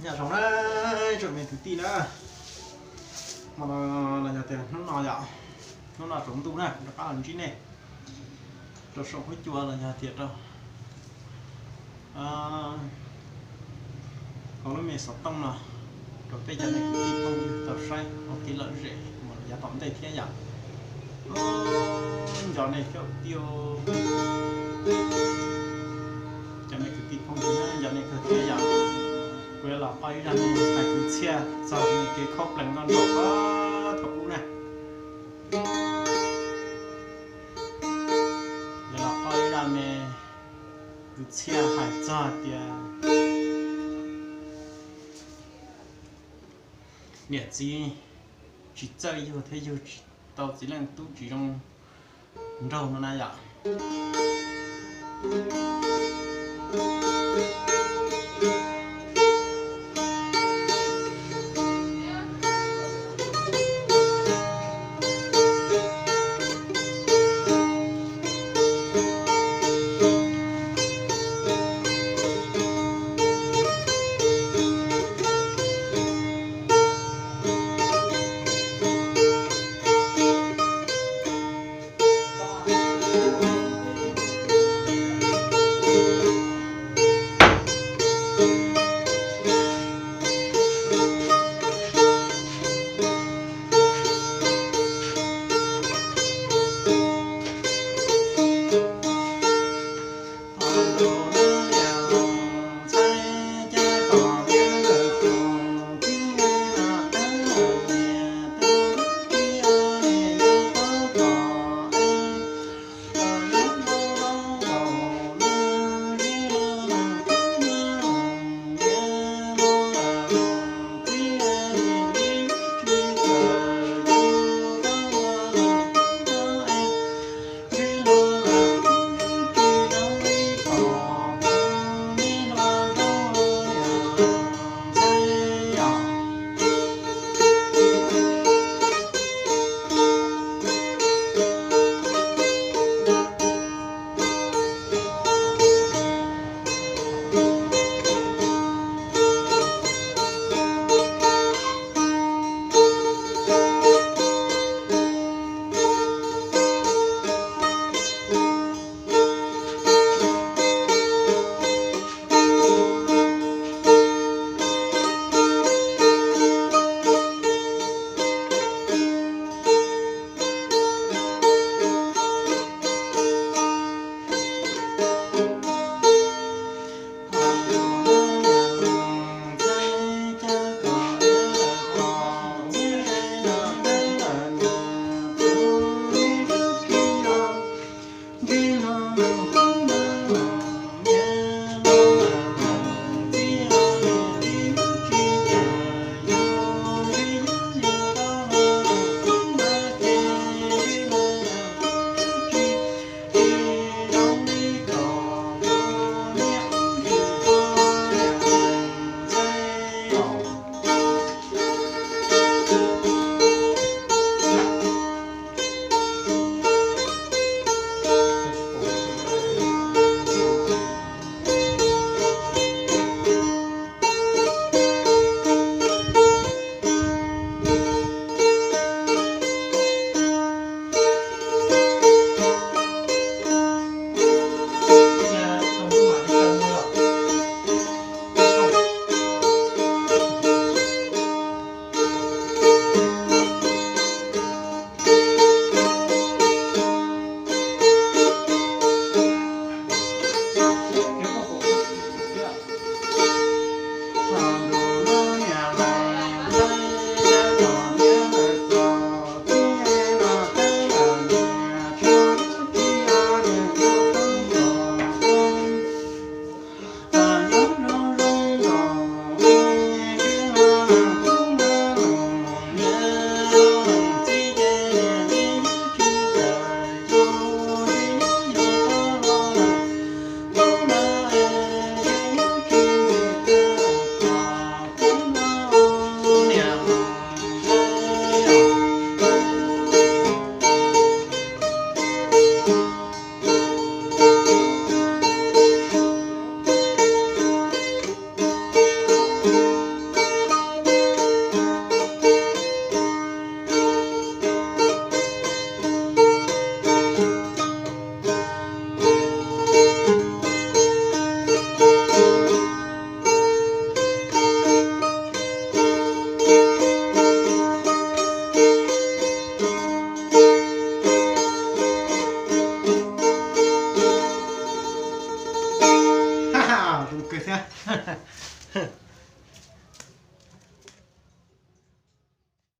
Nyob zoo na, tsoom me kwv tij na, hmo no los yog tias hnub no yom, hnub no tsaus ntuj na, rov qab los ntsib nej rau saum huab cua los yog tias rau hauv lub me xov tooj no rau peb cov me kwv tij phooj ywg tau saib ua kev lom zem mus yav tom ntej thiab yom. Nco nej kawg thiab, cov me kwv tij phooj ywg, nco nej kawg thiab yom. Kuv yuav los qoj ib zaj me hais kwv txhiaj txog me kev khaub plees nkauj nraug thaum ub na. Yuav los qoj ib zaj me kwv txhiaj hais txog tias niam txiv tsis txawj yug thiab yug tsis tau txiv leej tub tsis zoo nraug no na yom.